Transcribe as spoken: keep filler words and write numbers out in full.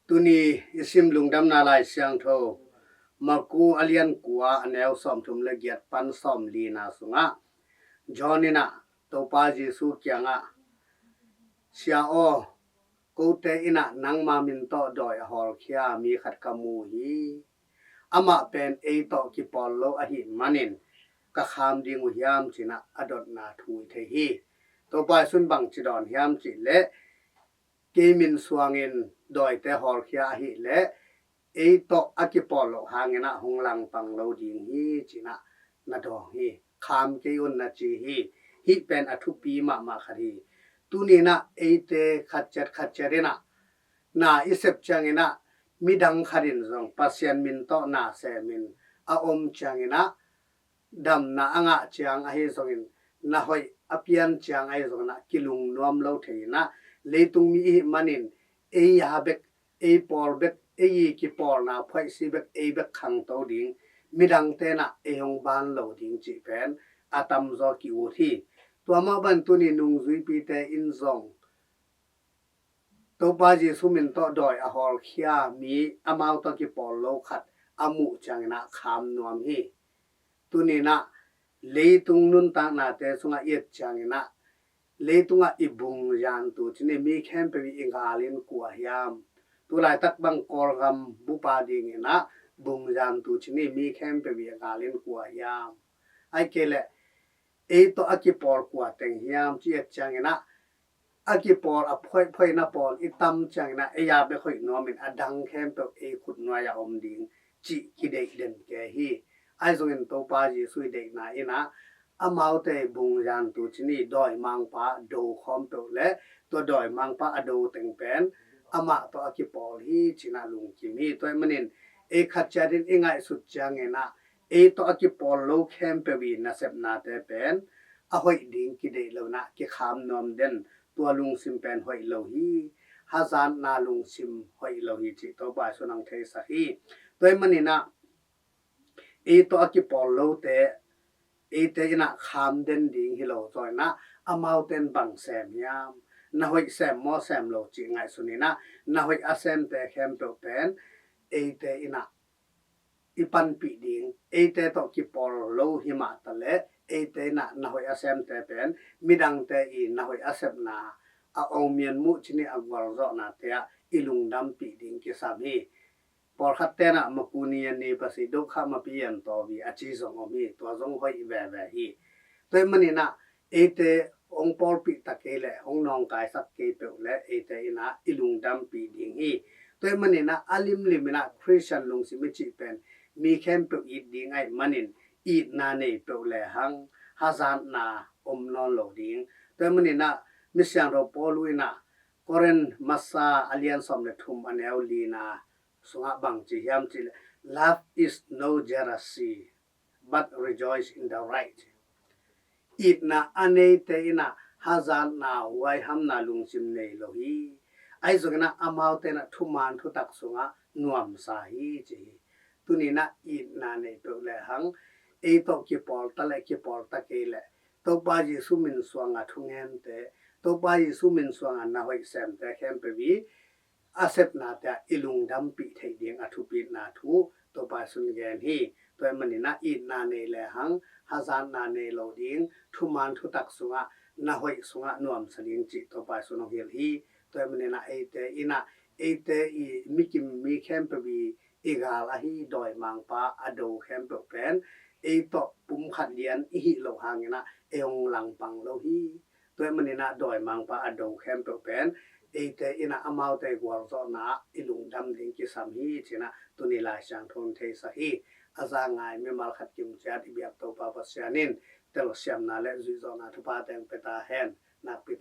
Tuni i sim lungdamna Lai Siangtho Marku a lian kua, a neu sawmthum le giat pan sawmlina sungah John in ah Topa Jesu kiangah, "Sia aw, kote in ah nangma min tawh dawi a hawlkhia mi khat ka mu hi. Amah pen ei tawh kipawl lo ahih manin ka kham ding uh hiam?" ci-in ah a dotna thu i thei hi. Topa Jesu in bangci dawn hiam cih leh, "Kei min suangin dawite hawlkhia ahih leh ei tawh a kipawl loh hangin ah hong langpang lo ding hi," ci-in ah na dawng hi. "Kham kei un," na ci hi. Hih pen a thupi mahmah khat hi. Tuni in ah eite khat ciat khat ciat in ah na i sep ciangin ah, midang khat in zong Pasian min tawh na semin a om ciangin ah, damna a ngah ciang ahi zongin, na hoih a pian ciang ahi zongin ah kilungnuam lo thei in ah, leitung mi ihih manin ei ya bek, ei pawl bek, ei i kipawlna phuaihsi bek, ei bek khangto ding, midangte in ah ei hong ban lo ding cih pen a tamzaw ki-ut hi. Tua mah bang tuni nungzuipite in zong Topa Jesu min tawh dawi a hawlkhia mi, amau tawh kipawl lo khat a muh ciangin ah kham nuam hi. Tuni in ah leitung nuntaknate sungah i et ciangin ah, leitungah i bungzantu cih ni mi khempeuh i gal in kua hiam? Tulaitak bang Kawlgam bup a dingin ah bungzantu cih ni mi khempeuh i gal in kua hiam? Ahih kei leh ei tawh a kipawl kua teng hiam cih et ciangin ah, a kipawl a phuaihphuaihna pawl i tam ciangin ah ei a bek hoih nuamin a dang khempeuh ei khut nuai-ah om ding cih kideih den kei hi. Ahi zongin Topa Jesu i deihna in ah, amaute bungzantu cih ni dawimangpa do khawm peuh le tua dawimangpa a do teng pen amah tawh a kipawl hi ci-in ah lungkim hi. Tua ahih manin ei khat ciat in i ngaihsut ciangin ah, ei tawh a kipawl lo khempeuh i nasepnate pen a hoih ding kideih lo in ah kikham nuam den, tua lungsim pen hoih lo hi. Hazatna lungsim hoih lo hi cih Topa Jesu in hong theisak hi. Tua ahih manin ah ei tawh a kipawl lote eite in ah kham den ding hi lo zaw in ah, amaute in bang sem hiam? Na hoih sem maw sem lo cih ngaihsun in ah, na hoih a semte khempeuh pen eite in ah i panpih ding, eite tawh kipawl lo hi mah ta leh, eite in ah na hoih a semte pen midangte i na hoih a sepna, a omian muh cih ni a gualzawhnate ah i lungdampih ding kisam hi. Pawlkhatte in ah makuni a ni pasi dok kha mapi an tawi a ci zong om hi, tua zong hoih veve hi. Tua ahih manin ah eite hong pawlpih ta kei leh, hong nawngkaisak kei peuh leh eite in ah i lungdampih ding hi. Tua ahih manin ah a limlim in ah Khristian lungsim i cih pen mi khempeuh it ding ahih manin itna nei peuh lehang hazatna om nawn lo ding. Tua ahih manin ah Misiangtho Paul in ah Korin masa a lian sawm le thum a neu lina sungah bang ci hiam cih leh, "Love is no jealousy, but rejoice in the right." Itna a neite in ah hazatna, huaihamna lungsim nei lo hi. Ahi zongin ah amaute in ah thuman thutak sungah nuamsa hi ci hi. Tuni in ah itna nei peuh lehang, ei tawh kipawl ta leh kipawl ta kei leh, Topa Jesu min suanga thungente, Topa Jesu min suanga na hoih semte khempeuh i a sepnate ah i lungdampih theih ding a thupitna thu Topa Jesu in gen hi. Tua ahih manin ah itna nei lehang hazatna nei lo ding, thuman thutak sungah, na hoih sungah nuamsa ding cih Topa Jesu in hong hilh hi. Tua ahih manin ah eite in ah, eite i mikim mi khempeuh i i gal ahi dawimangpa a do khempeuh pen ei tawh pumkhat lian i hih loh hangin ah ei hong langpang lo hi. Tua ahih manin ah dawimangpa a do khempeuh pen eite in ah amaute gualzawhna ah i lungdam ding kisam hi ci-in ah tuni Lai Siangtho in theisak hi. A za ngai mimal khat kim ciat i biak Topa Pasian in telsiamna le zuihzawhna thupha teng pia ta hen. Nakpi